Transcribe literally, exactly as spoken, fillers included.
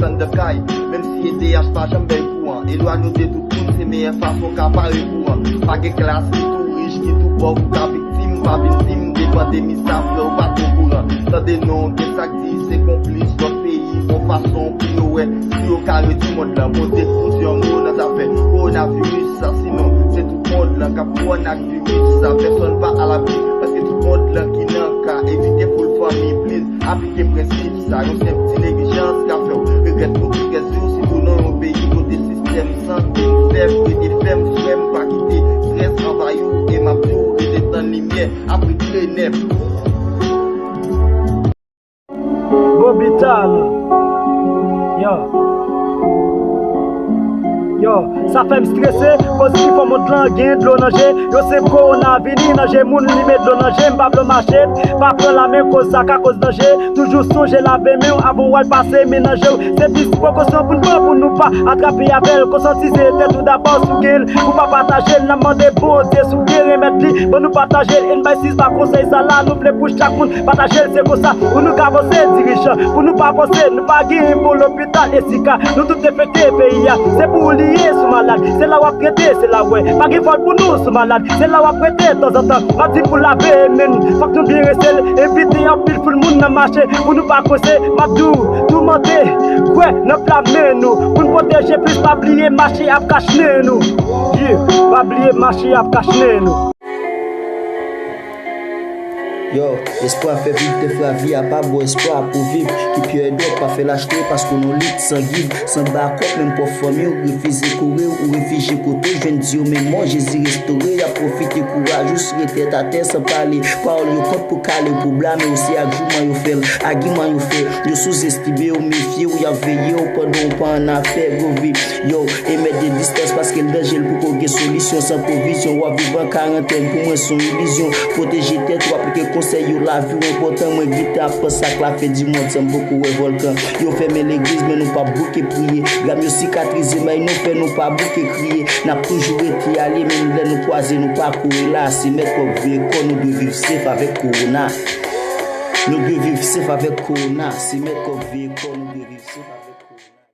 Anndan kay, menm si E T H pa janm bay kouran, elwanye w de tout moun, se meyè fason ka pare kouran. Pa gen klas, ki tou rich, ki tou pòv, ou ka viktim, pa viktim, depan de mi sa frè ou pa t okouran. Tande non, gen sa k di se konplis lòt peyi, yon fason pou yo wè si yo ka redwi mond lan. Poze plis yon mo nan zafè kowonaviris sa, sinon se tout mond lan k ap pran ak viris sa. Pèsòn pa alabri, paske tout mond lan ki nan ka. Evite foul fanmi, please, aplike prensip sa. Yon senp ti neglijans ka fè w regrèt pou tout rès vi w, sitou nan yon peyi kote sistèm sante fèb. Rete fèm, frè m, pa kite strès anvayi w, e m ap di w, rete tann limyè, apre kle nèf. Bobital. Yo. Yo, sa fè m strese, koz ki fè mond lan gen dlo nan je. Yo se kowona vini nan je moun, li met dlo nan je. M pa vle mache, pa pran lamen, koz sa ka koz danje. Toujou sonje lave men w avan w al pase men nan je w. Se plis prekosyon pou n pran pou nou pa atrape avè l. Konsantize tèt ou dabò si w gen l. Pou pa pataje l, n ap mande Bondye si w gen remèd li. Ban nou pataje l, e n bay sis pa konsèy sa la. Nou vle pou chak moun pataje l, se konsa pou nou ka vanse dirijan. Pou nou pa panse, nou pa gen bon lopital e si ka nou tout enfekte peyi a. Se pou ou li ye si w malad, se la w ap trete, se la w wè. Pa gen fòl pou nou si w malad, se la w ap rete tanzantan. M ap di pou lave men n, fòk nou byen rese l, evite anpil foul moun nan mache. Pou nou pa kwense, m ap di w, toumante, kwè nan pla men nou. Pou n pwoteje plis, pa bliye mache ap kach nen nou. Yeah, pa bliye mache ap kach nen nou. Yo, espwa fè viv, dèfwa vi a pa bon, espwa pou viv. Ki pyè dòk pa fè l achte, paske w nan lit san giv, san bakòp, menm pwòp fanmi w refize kore w, ou refijye kote w jwenn di yo, men mò Jezi restore, y ap pwofite kouraj ou, sou tèt atè san pale, pawòl yo kont pou kale w, pou blame w, se ak jouman yo fè l, agiman yo fè, yo souzestime w, mefye w, y ap veye w pandan w pa annafè, gwo vi. Yo, e mèt de distans paske l danje, l poko gen solisyon. San pwovizyon, w ap viv an karantèn, pou mwen s on ilizyon. Pwoteje tèt ou, aplike konsèy yo, lavi w enpòtan. Mwen gentan ap panse ak lafen di mond, san m poko wè vòlkan. Yo fèmen legliz, men nou p ap bouke priye. Dram yo sikatrize, may nou fè nou pa bouke kriye. N ap toujou rete alye, menm lè nou kwaze, nou pa kouri la. Se mèt kòk veye kò, nou dwe viv sef avèk kowona. Nou dwe viv sef avèk kowona. Se mèt kòk veye kò, nou dwe viv sef avèk